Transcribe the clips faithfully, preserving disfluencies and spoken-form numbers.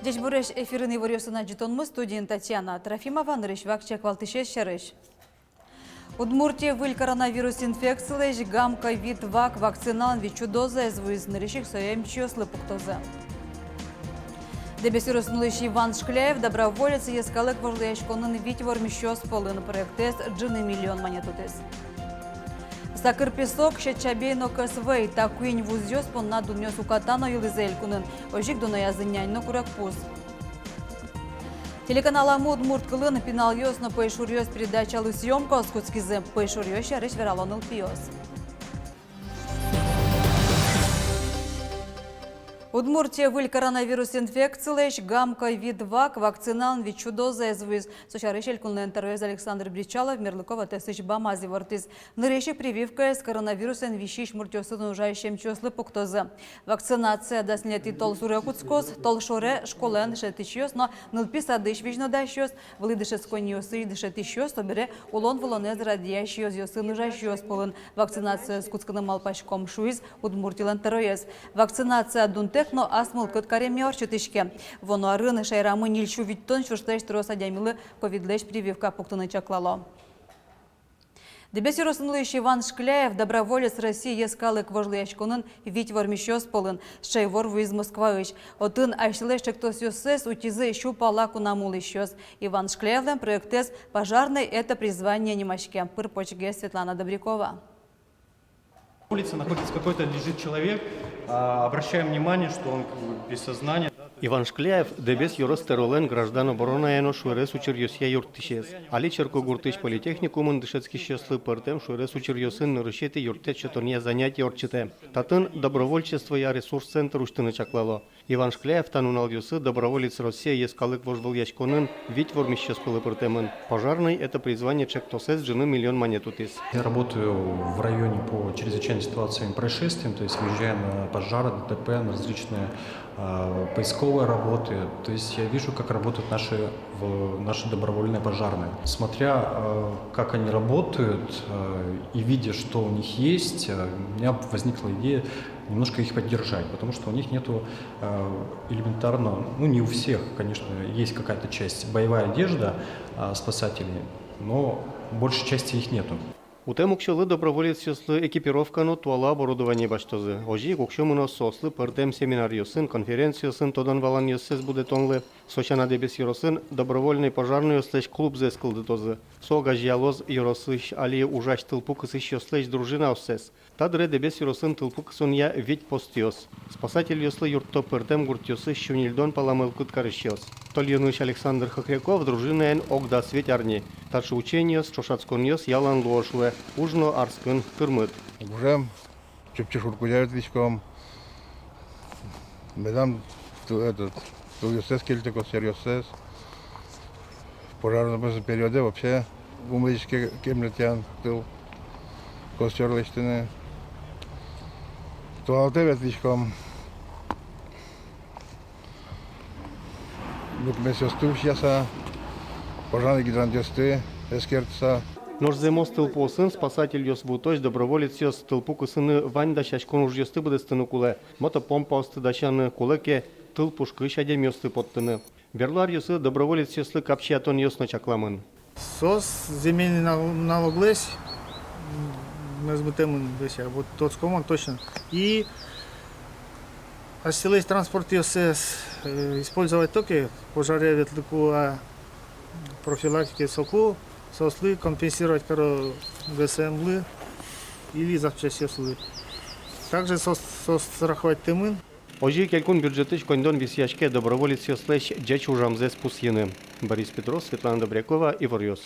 Ӟечбуресь! Эфирын иворъёсын ӝытонмы, студиын Татьяна Трофимова. Нырысь вакчияк валтӥсез сярысь. Удмуртие выль коронавирус инфекцилэсь гам-ковид-вак вакциналэн вить сю дозаез вуиз, нырысь ик сое эмчиослы пуктозы. Дэбес ёросын улӥсь Иван Шкляев «Доброволец» йӧскалык вожвылъяськонын вить вормисьёс пӧлын. Проектэз ӝыны миллион манет утӥз. Сакыр песок, сьӧд чабей но кӧс вӧй — та куинь вузъёс понна дунъёс уката но йылӥзы элькунын. Озьы ик дунъязы нянь но курегпуз. Телеканаламы удмурт кылын «Пиналъёс но пӧйшуръёс» передачалы съёмкаос кутскизы. Пӧйшуръёс сярысь верало нылпиос. Удмуртие выль коронавирус инфекцилэсь гам-ковид-вак вакциналэн вить сю дозаез вуиз. Со сярысь элькунлэн тӧроез Александр Бречалов мерлыко вотэсысь бамаз ивортӥз. Нырысь ик прививкаез коронавирусэн висись муртъёсын ужась эмчиослы пуктозы. Вакцинация дас ньылетӥ толсуре кутскоз. Толшоре школаын дышетӥсьёс но нылпи садысь визьнодасьёс, вылӥ дышетсконниосысь дышетӥсьёс, собере улон-вылонэз радъясь ёзъёсын ужасьёс пӧлын вакцинациез кутскыны малпаськом, шуиз Удмуртилэн тӧроез. Вакцинация дунтэк но ас мылкыд кареме ортчытӥське. Вуоно арын шаерамы ньыль сю витьтон сюрслэсь трос адямилы ковидлэсь прививка пуктыны чаклало. Дэбес ёросын улӥсь Иван Шкляев «Доброволец России» йӧскалык вожвылъяськонын вить вормисьёс пӧлын. Сыӵе ивор вуиз Москваысь. Отын асьсэлэсь ӵектосъёссэс утизы сю пала кунамы улӥсьёс. Иван Шкляевлэн проектэз «Пожарный — это призвание» нимаське. Пыр-почгес Светлана Добрякова. Улице находится какой-то, лежит человек, а, обращаем внимание, что он как бы без сознания, да, то есть... Иван Шкляев — Дэбес ёрос тӧролэн граждан обороная но шуэрес учыръёсъя юрттӥсез. Али Черкогуртысь политехникумын дышетскисьёслы пӧртэм шуэрес учыръёсын нырысетӥ юрттэт сётонъя занятие ортчытэ. Татын добровольчествоя ресурс центр усьтыны чаклало. Иван Шкляев та нуналъёсы «Доброволец России» йӧскалык вожвылъяськонын вить вормисьёс пӧлы пыртэмын. «Пожарный — это призвание» ӵектосэз ӝыны миллион манет утӥз. Я работаю в районе по чрезвычайным ситуациям и происшествиям, то есть выезжаем на пожары, ДТП, на различные, э, поисковые работы. То есть я вижу, как работают наши, в-, наши добровольные пожарные. Смотря, э, как они работают, э, и видя, что у них есть, э, у меня возникла идея немножко их поддержать, потому что у них нету, э, элементарно, ну, не у всех, конечно, есть какая-то часть, боевая одежда, а, спасателей, но большей части их нету. Утэм уксёлы доброволецъёслы экипировка но туала оборудование басьтозы. Озьы ик уксё мыноз соослы пӧртэм семинаръёсын, конференциосын тодон-валанъёссэс будэтонлы. Со сяна, Дэбес ёросын добровольной пожарнойёслэсь клубзэс кылдытозы. Со огазеялоз ёросысь али ужась тылпу кысӥсьёслэсь дружинаоссэс. Та дыре Дэбес ёросын тылпу кысонъя вить постъёс. Спасательёслы юртто пӧртэм гуртъёсысь сю ньыльдон пала мылкыд карисьёс. Тольёнысь Александр Хохряков дружинаын ог дас вить арня. Таӵе учениос, ӵошатсконъёс ялан луо, шуэ, уж но арскын тырмыт. Гужем, Чупчи шуркузя ветлӥськом. Медам тыл, этот, тылъёссэс кельтыку, сэръёссэс. Пожарной, просто, периодэ вообще ум лэзиське кемлетъян тыл, костёр лэсьтыны. Туалетэ ветлӥськом. Люкмесъёсты усьяса, пожарной гидрантъёсты эскерыса. Нош зэмос тылпуосын спасательёс вутозь доброволецъёс тылпу кысыны вань дасяськон ужъёсты быдэстыны кулэ. Мотопомпаосты дасяны, кулэ ке, тыл пушкысь адямиосты поттыны. Берло аръёсы доброволецъёслы капчиятонъёс но чакламын. Соос земельный нал-, налоглэсь, м, мӧзмытэмын весь, а вот тодском вал точно. И асьсэлэсь транспортъёссэс, э, использовать то ке, пожаре ветлыку, а, профилактике соку, соослы компенсировать каро ГСМ-лы или запчастьёслы. Также соос, соос страховать тэмын. Озьы ик элькун бюджетысь коньдон висъяське доброволецъёслэсь ӟеч ужамзэс пусйыны. Борис Петров, Светлана Добрякова, «Иворъёс».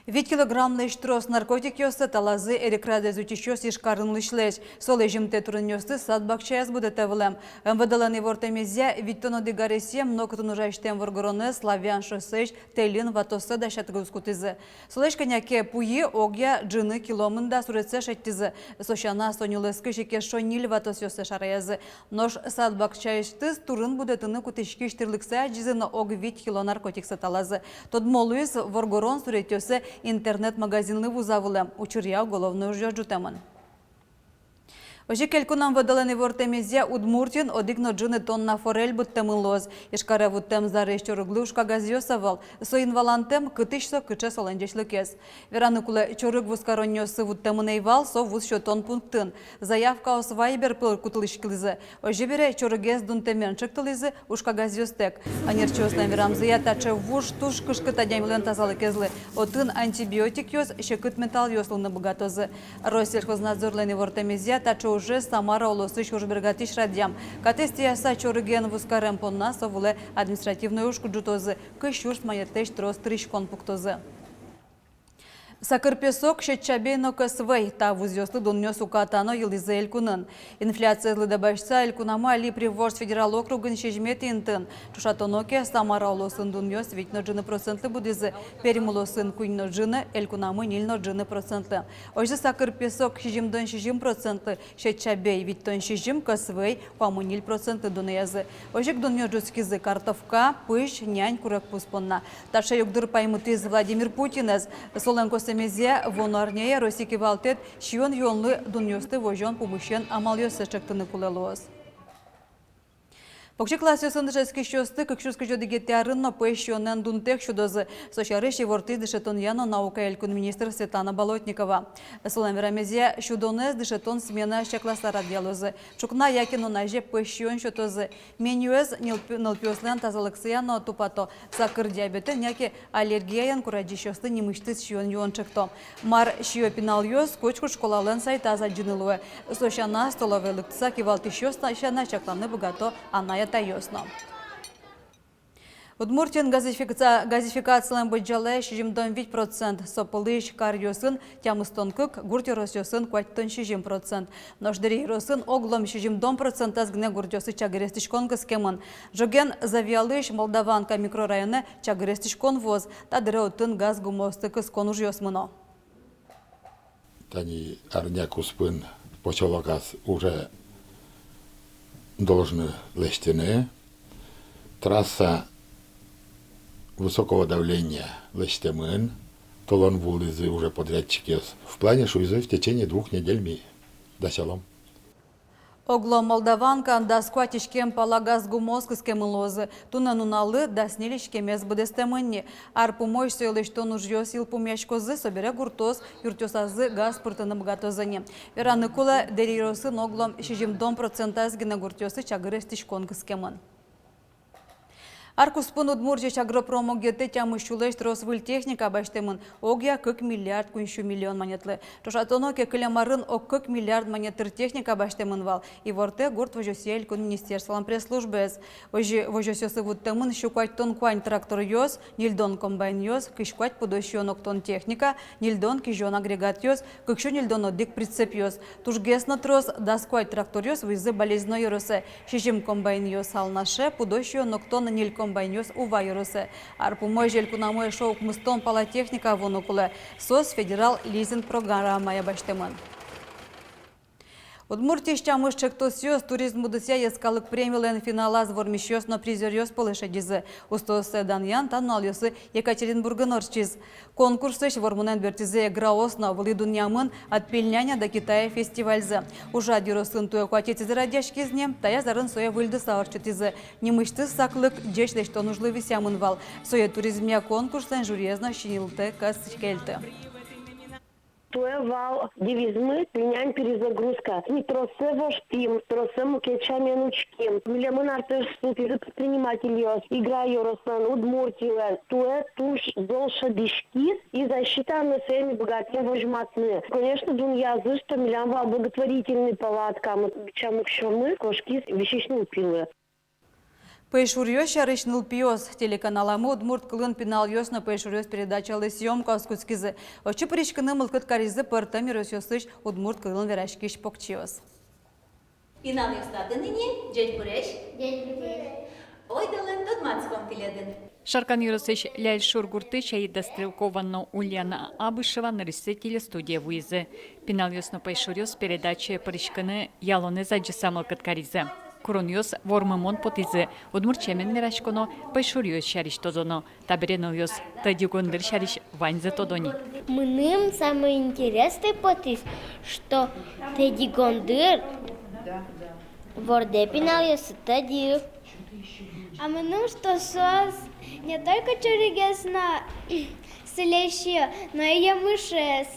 Вить килограммлэсь трос наркотикъёссэ талазы эрикрадэз утисьёс Ижкарын улӥсьлэсь. Со лэзьымтэ турынъёсты сад-бакчаяз будэтэ вылэм. МВД-лэн ивортэмезъя, витьтон одӥг аресъем нокытын ужасьтэм воргоронэз Славян шоссеысь тэльын ватоссэ дасяны кутӥзы. Солэсь кӧня ке пуйы огъя ӝыны кило мында суретсэ шедьтӥзы. Со сяна, со нюлэскысь ик эшшо ньыль ватосъёссэ шараязы. Нош сад-бакчаысьтыз турын будэтыны кутӥськись тӥрлыксэ адӟизы но ог вить кило наркотиксэ талазы. Тодмо луиз, воргорон суретъёссэ интернет-магазинлы вуза вылэм, учыръя уголовной ужъёс ӝутэмын. Озьы ик элькун МВД-лэн ивортэмезъя, Удмуртиын одӥг но ӝыны тонна форель быдтэмын луоз. Ижкаре вуттэм зарезь чорыглы ужкагазъёс ӧвӧл. Соин валантэм, кытысь со, кыӵе солэн ӟечлыкез. Вераны кулэ, чорыг вузкаронъёсы вуттэмын ӧй вал, со вуз сётон пунктын. Заявкаос Вайбер пыр кутылӥськылӥзы. Озьы бере, чорыгез дунтэмен чектылӥзы ужкагазъёстэк. Ӧнерчиослэн верамзыя, таӵе вуж туж кышкыт адямилэн тазалыкезлы. Отын антибиотикъёс, секыт металлъёс луыны быгатозы. Россельхознадзорлэн ивортэмезъя, таӵе ужез Самара улосысь ужбергатӥсь радъям. Катэз тӥяса чорыген вузкарем понна со вылэ административной уж ӝутозы, кызь сюрс манетлэсь трос тыриськон пуктозы. Сакыр песок, сетча бей но кӧс вӧй — та вузъёслы дунъёс уката но йылӥзы элькунын. Инфляциез лыдэ басьтыса, элькунамы али Приволжск федерал округын сизьыметӥ интыын. Ӵошатоно ке, Самара улосын дунъёс вить но ӝыны процентлы будӥзы, Пермь улосын куинь но ӝыны, элькунамы ньыль но ӝыны процентлы. Озьы сакыр песок сизьымдон сизьым процентлы, сетча бей витьтон сизьым, кӧс вӧй куамын ньыль процентлы дуноязы. Озьы ик дунъёс ӝутскизы картовка, пызь, нянь, курегпуз понна. Таӵе югдур паймытӥз Владимир Путинэз. Солэн косэмезъя, вуоно арняе Россия кивалтэт сиён-юонлы дунъёсты возён пумысен амалъёссэ чектыны кулэ луоз. Покчи классъёсын дышетскисьёсты кык сюрс кызь одӥгетӥ арын но пӧсь сиёнэн дунтэк сюдозы. Со сярысь ивортӥз дышетонъя но наукая элькун министр Светлана Болотникова. Солэн верамезъя, сюдонэз дышетон сменаез чакласа радъялозы. Ӵукна яке нуназе пӧсь сиён сётозы. Менюэз нылпи-, нылпиослэн тазалыксыя но тупато. Сакыр диабетэн яке аллергияен курадӟисьёслы нимысьтыз сиён-юон чекто. Мар сиё пиналъёс, котькуд школалэн сайтаз адӟыны луэ. Со сяна, столовое лыктыса, кивалтӥсьёс сяна чакланы быгато анай-атайёс но. Удмуртиын газификца-, газификацилэн быдӟалаез сизьымдон вить процент, со пӧлысь каръёсын тямыстон кык, гурт ёросъёсын куатьтон сизьым процент. Нош Дэри ёросын оглом сизьымдон процентаз гинэ гуртъёсы чагыр эстӥськон кыскемын. Ӝоген Завьялысь Молдаванка микрорайонэ чагыр эстӥськон вуоз, та дыре отын газ гумыосты кыскон ужъёс мыно. Тани арня куспын посёлоказ уже должны лэсьтыны. Трасса высокого давления лэсьтэмын, толон вуылӥзы уже подрядчикъёс. В плане, шуизы, в течение двух недель ми дасялом. Оглом Молдаванкаын дас куать иськем пала газ гумыос кыскемын луозы. Туннэ нуналлы дас ньыль иськемез быдэстэмын ни. Ар пумозь сое лэсьтон ужъёс йылпумъяськозы, собере гуртъёс юртъёсазы газ пыртыны быгатозы ни. Вераны кулэ, Дэри ёросын оглом сизьымдон процентаз гинэ гуртъёсы чагыр эстӥськон кыскемын. Ар куспын Удмуртиысь агропромогетэ тямыс сюлэсь трос выль техника басьтэмын, огъя кык миллиард куинь сю миллион манетлы. Ӵошатоно ке, кылем арын ог кык миллиард манет тыр техника басьтэмын вал, ивортэ гурт возёсъя элькун министерстволэн пресс-службаез. Озьы возёсъёсы вуттэмын сю куатьтон куинь тракторъёс, ньыльдон комбайнъёс, кызь куать пудо сиён октон техника, ньыльдон кизён агрегатъёс, кык сю ньыльдон одӥг прицепъёс. Тужгес но трос, дас куать тракторъёс, вуизы Балезино ёросэ, сизьым комбайнъёс Алнаше, пудо сиён октон ньыль комбайнъёс Ува ёросэ. Ар пумозь элькунамы эшшо укмыстон пала техника вуоно кулэ. Соос федерал лизинг программая басьтэмын. Удмуртиысь тямыс ӵектосъёс туризм удысъя йӧскалык премилэн финалаз вормисьёс но призёръёс пӧлы шедизы. Устооссэ данъян та нуналъёсы Екатеринбургын ортчиз. Конкурсысь вормонэн бертӥзы Эграос но, вылӥ дунъямын «Отпельняня да Китая» фестивальзы. Ужрад ёросын туэ куатетӥзэ радъяськиз ни, таяз арын сое выльдыса ортчытӥзы. Нимысьтыз саклык ӟеч лэсьтон ужлы висъямын вал. Сое туризмъя конкурслэн жюриез но синйылтэ кӧс кельтэ. Туэ вал девизмы «Пельнянь — перезагрузка». Ми троссэ воштӥм, троссэ мукет сямен учким. Милемын артэ султӥзы предпринимательёс Эгра ёрослэн, Удмуртилэн. Туэ туж зол шӧдӥськиз, и защитамес ми быгатӥм возьматыны. Конечно, дунъязы, что милям вал благотворительный палаткамы, бичам уксёмы кошкиз висись нылпилы. Пӧйшуръёс сярысь нылпиос. Телеканаламы удмурт кылын «Пиналъёс но пӧйшуръёс» передачалы съёмкаос кутскизы. Отчы пыриськыны мылкыд каризы пӧртэм ёросъёсысь удмурт кылын вераськись покчиос. Пиналъёс, татын ини. Ӟечбуресь! Ӟечбуресь! Ойдолэ тодматском тӥледын. Шаркан ёросысь Ляльшур гуртысь Аида Стрелкова но Ульяна Абышева нырысьсэ телестудие вуизы. «Пиналъёс но пӧйшуръёс» передачае пыриськыны ялонэз адӟыса мылкыд каризы. Куронъёс вормымон потӥзы: удмурт сямен вераськоно, пӧйшуръёс сярысь тодоно. Табере нылъёс тӧдьы гондыр сярысь ваньзэ тодо ни. Мыным самой интересной потӥз, что тӧдьы гондыр вордэ пиналъёсты тӧдьы. А мыным, что соос не только чорыгес но сылэ сиё, но и емышез.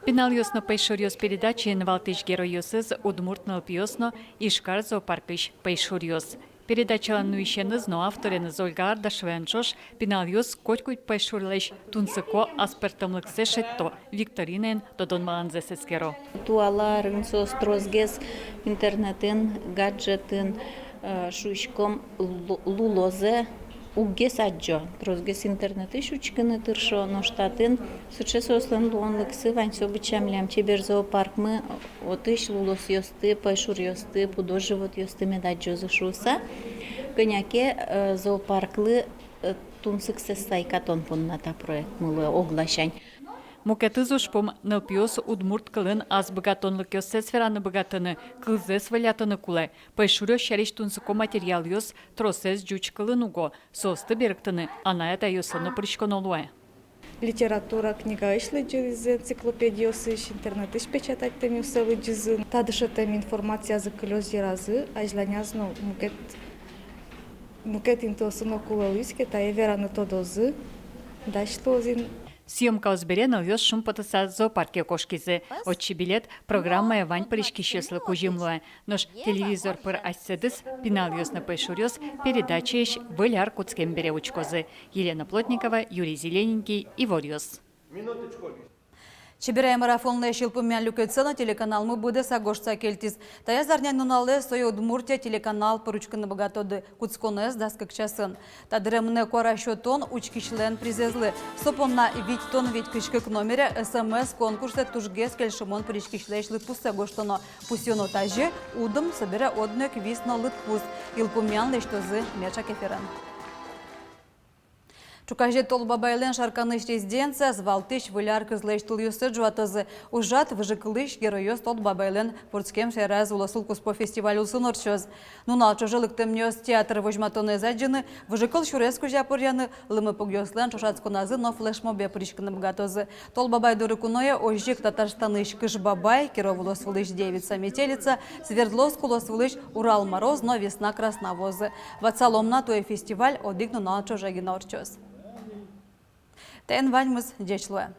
«Пиналъёс но пӧйшуръёс» передачаын валтӥсь геройёсыз удмурт нылпиос но Ижкар зоопаркысь пӧйшуръёс. Передачалэн нуисеныз но автореныз Ольга Ардашеваен ӵош пиналъёс котькуд пӧйшурлэсь тунсыко аспӧртэмлыксэ шедьто, викторинаен тодон-валанзэс эскеро. Туала арын соос тросгес интернетын, гаджетын, э, шуиськом, лу-, лулозэ уггес адӟо, тросгес интернетысь учкыны тыршо, нош татын сыӵе соослэн луонлыксы вань. Со быдӟа милям чебер зоопаркмы, отысь лулосъёсты, пӧйшуръёсты, пудо-животъёсты мед адӟозы шуыса. Кӧня ке, э, зоопарклы, э, тунсыксэс сайкатон понна та проектмы луэ огласянь. Мукетыз ужпум — нылпиос удмурт кылын ас быгатонлыкъёссэс вераны быгатыны, кылзэс волятыны кулэ. Пӧйшуръёс сярысь тунсыко материалъёс тросэз ӟуч кылын уго, соосты берыктыны анай-атайёслы но пыриськоно луэ. Литература книгаысь лыдӟизы, энциклопедиосысь, интернетысь печатать тэмъёссэ лыдӟизы. Та дышетэм информациязы кылёз йыразы, азьланяз но мукет, мукет интыосы но кулэ луиз ке, тае вераны тодозы, дась луозы ини. Съёмкаос бере нылъёс шумпотыса зоопарке кошкизы. Отчы билет программае вань пыриськисьёслы кузьым луэ. Нош телевизор пыр асьсэдыз «Пиналъёс но пӧйшуръёс» передачаысь Выль ар кутскем бере учкозы. Елена Плотникова, Юрий Зелененький, «Иворъёс». Чеберай марафонлэсь йылпумъян люкетсэ но телеканалмы быдэсак гожтыса кельтӥз. Таяз арнянуналэ сое «Удмуртия» телеканал пыр учкыны быгатоды. Кутсконэз дас кык часын. Та дыре мынэ куара сётон учкисьлэн призэзлы. Со понна витьтон вить кызь кык номере СМС-конкурсэ тужгес кельшымон пыриськисьлэсь лыдпуссэ гожтоно. Пусъёно тазьы: удым, собере одно ик вис но лыдпус. Йылпумъян лэсьтозы меӵак эфирын. Ӵуказе Тол Бабайлэн Шарканысь резиденцияз валтӥсь Выль ар кызлэсь тулъёссэ ӝуатозы. Ужрад выжыкылысь геройёс Тол Бабайлэн вордскем шаераз улосвыл куспо фестиваль улсын ортчоз. Нунал ӵоже лыктэмъёс театр возьматонэз адӟыны, выжыкыл сюрес кузя поръяны, лымыпугъёслэн ӵошатсконазы но флешмобе пыриськыны быгатозы. Тол Бабай доры куное озьы ик Татарстанысь Кыш Бабай, Киров улосвылысь Девица Метелица, Свердловск улосвылысь Урал Мороз но Весна Красна вуозы. Ватсалом на, туэ фестиваль одӥг нунал ӵоже гинэ ортчоз. Таин ваньмыз, ӟеч луэ.